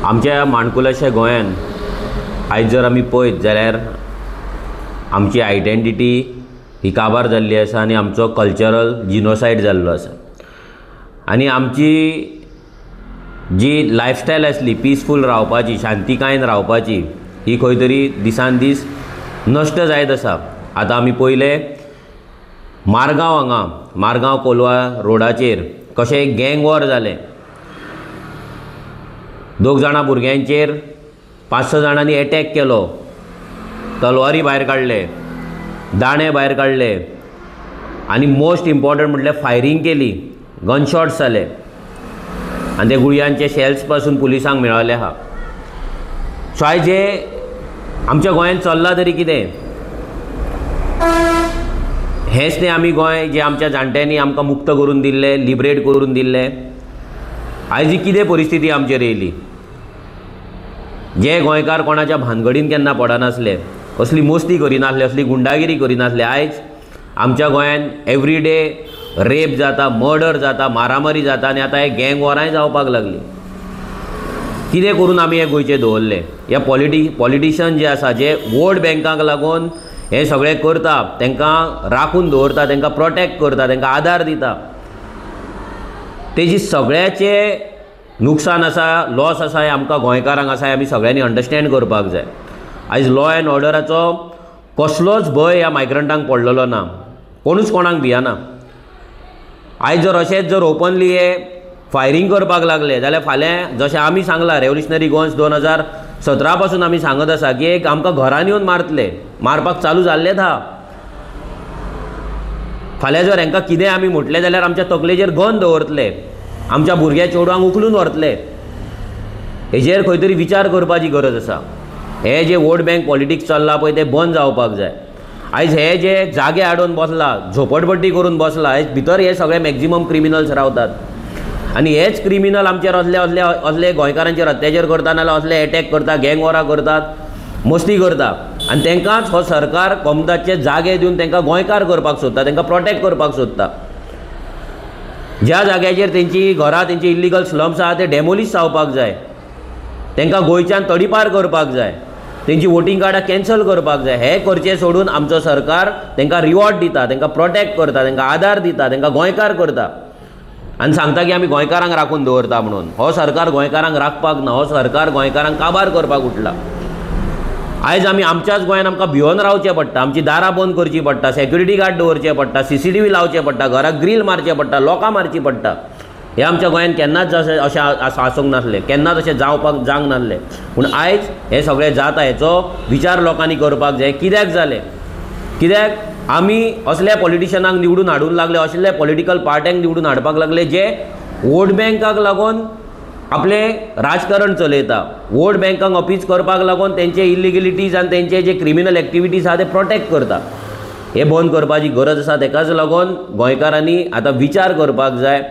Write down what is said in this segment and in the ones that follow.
आमच्या माणकुलाच्या गोंयांत आयज जर आमी पळयत जाल्यार आमची आयडेंटिटी ही काबार जाल्ली आसा आनी आमचो कल्चरल जिनोसायड जाल्लो आसा. आनी आमची जी लायफस्टायल आसली पिसफूल रावपाची, शांतिकायेन रावपाची, ही खंय तरी दिसान दीस नश्ट जायत आसा. आतां आमी पयले मारगांव हांगा, मारगांव कोलवा रोडाचेर कशें एक गँग वॉर जालें. 2 जाणां भुरग्यांचेर 5-6 जाणांनी एटॅक केलो, तलवारी भायर काडले, दाणे भायर काडले आनी मोस्ट इम्पॉर्टंट म्हटल्यार फायरींग केली, गनशॉट्स जाले आनी ते गुळयांचे शेल्स पासून पुलिसांक मेळ्ळले आहा. सो आयज जे आमच्या गोंयांत चल्लां तरी कितें हेंच न्ही आमी गोंय जे आमच्या जाणट्यांनी आमकां मुक्त करून दिल्लें, लिबरेट करून दिल्लें, आयज ही कितें परिस्थिती आमचेर येयली. जे गोंयकार कोणाच्या भानगडीन केन्ना पडनासले, असली मस्ती करिनासले, असली गुंडागिरी करिनासले, आयज आमच्या गोंयांत एवरी डे रेप जाता, मर्डर जाता, मारामारी जाता आनी आतां हे गँग वॉरांय जावपाक लागली. कितें करून आमी हे गोंयचें दवरलें? ह्या पॉलिटिशन जे आसा, जे वोट बँकांक लागून हें सगळें करता, तांकां राखून दवरता, तांकां प्रोटेक्ट करता, तांकां आदार दिता, तेजी सगळ्याचें नुकसान आसा, लॉस आसा, हें आमकां गोंयकारांक आसा, हें आमी सगळ्यांनी अंडरस्टँड करपाक जाय. आयज लॉ एंड ऑर्डराचो कसलोच भंय ह्या मायग्रंटांक पडलेलो ना, कोणूच कोणाक भियना. आयज जर अशेंच जर ओपनली हे फायरींग करपाक लागले जाल्यार फाल्यां जशें आमी सांगलां, रेवोल्युशनरी गोवन्स 2017 पासून आमी सांगत आसा की एक आमकां घरान येवन मारतले, मारपाक चालू जाल्लेच आहा. फाल्यां जर हांकां कितें आमी म्हटलें जाल्यार आमच्या तकलेचेर गन दवरतले, आमच्या भुरग्या चेडवांक उखलून व्हरतले. हेजेर खंय तरी विचार करपाची गरज आसा. हे जे वोट बँक पॉलिटिक्स चल्लां पळय तें बंद जावपाक जाय. आयज हे जे जागे हाडून बसला, झोपडपट्टी करून बसला, हे भितर हे सगळे मॅक्झिमम क्रिमिनल्स रावतात आनी हेच क्रिमिनल आमचेर असले असले असले गोंयकारांचेर अत्याचार करता, नाल्यार असले एटॅक करता, गँग वॉरां करतात, मस्ती करता आनी तांकांच हो सरकार कोमताचे जागे दिवन तांकां गोंयकार करपाक सोदता, तांकां प्रोटेक्ट करपाक सोदता. ज्या जाग्याचेर तेंची घरां, तेंची इल्लिगल स्लम्स आहा ते डेमोलीश जावपाक जाय, तांकां गोंयच्यान तडीपार करपाक जाय, तेंची वोटींग कार्डां कॅन्सल करपाक जाय. हें करचें सोडून आमचो सरकार तांकां रिवॉर्ड दिता, तांकां प्रोटेक्ट करता, तांकां आदार दिता, तांकां गोंयकार करता आनी सांगता की आमी गोंयकारांक राखून दवरता म्हणून. हो सरकार गोंयकारांक राखपाक ना, हो सरकार गोंयकारांक काबार करपाक उठला. आयज आमी आमच्याच गोंयांत आमकां भियोन रावचें पडटा, आमची दारां बंद करचीं पडटा, सेक्युरिटी गार्ड दवरचे पडटा, CCTV लावचें पडटा, घराक ग्रील मारचें पडटा, लोकां मारचीं पडटा. हें आमच्या गोंयांत केन्नाच अशें अशें आसूंक नासलें, केन्नाच अशें जावपाक जावंक नासलें, पूण आयज हें सगळें जाता. हेचो विचार लोकांनी करपाक जाय. कित्याक जालें? कित्याक आमी असल्या पॉलिटिशनांक निवडून हाडूंक लागले, असल्या पॉलिटिकल पार्ट्यांक निवडून हाडपाक लागले जे वोट बँकाक लागून आपलें राजकारण चलयता, वोट बँकांक अपीज करपाक लागून तेंचे इल्लिगलिटीज आनी तेंचे जे क्रिमिनल एक्टिविटीज आहा ते प्रोटेक्ट करता. हें बंद करपाची गरज आसा. तेकाच लागून गोंयकारांनी आतां विचार करपाक जाय.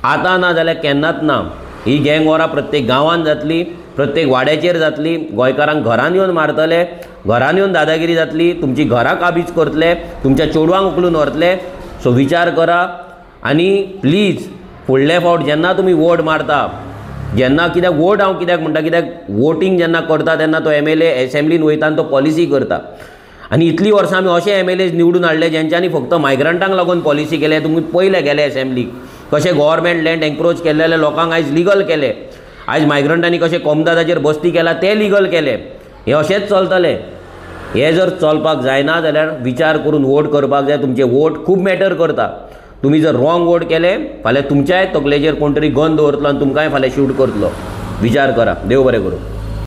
आतां ना जाल्यार केन्नाच ना. ही गँग वॉरां प्रत्येक गांवांत जातली, प्रत्येक वाड्याचेर जातली, गोंयकारांक घरान येवन मारतले, घरान येवन दादागिरी जातली, तुमची घरां काबीज करतले, तुमच्या चेडवांक उखलून व्हरतले. सो विचार करा आनी प्लीज फुडले फावट जेन्ना तुमी वोट मारता, जेन्ना कित्याक वोट हांव कित्याक म्हणटा, कित्याक वोटींग जेन्ना करता तेन्ना तो MLA एसेंब्लीन वयता आनी तो पॉलिसी करता. आनी इतलीं वर्सां आमी अशे MLAs निवडून हाडले जेंच्यांनी फक्त मायग्रंटांक लागून पॉलिसी केले. तुमी पयले गेले एसेंब्लीक कशें गव्हर्मेंट लँड एन्क्रोच केल्ले लोकांक आयज लिगल केले, आयज मायग्रंटांनी कशें कोमदादाचेर बस्ती केला ते लिगल केले. हें अशेंच चलतलें. हें जर चलपाक जायना जाल्यार विचार करून वोट करपाक जाय. तुमचे वोट खूब मॅटर करता. तुमी जर रॉंग वोट केले फाल्यां तुमच्याय तकलेचेर कोण तरी गन दवरतलो आनी तुमकांय फाल्यां शूट करतलो. विचार करा. देव बरें करूं.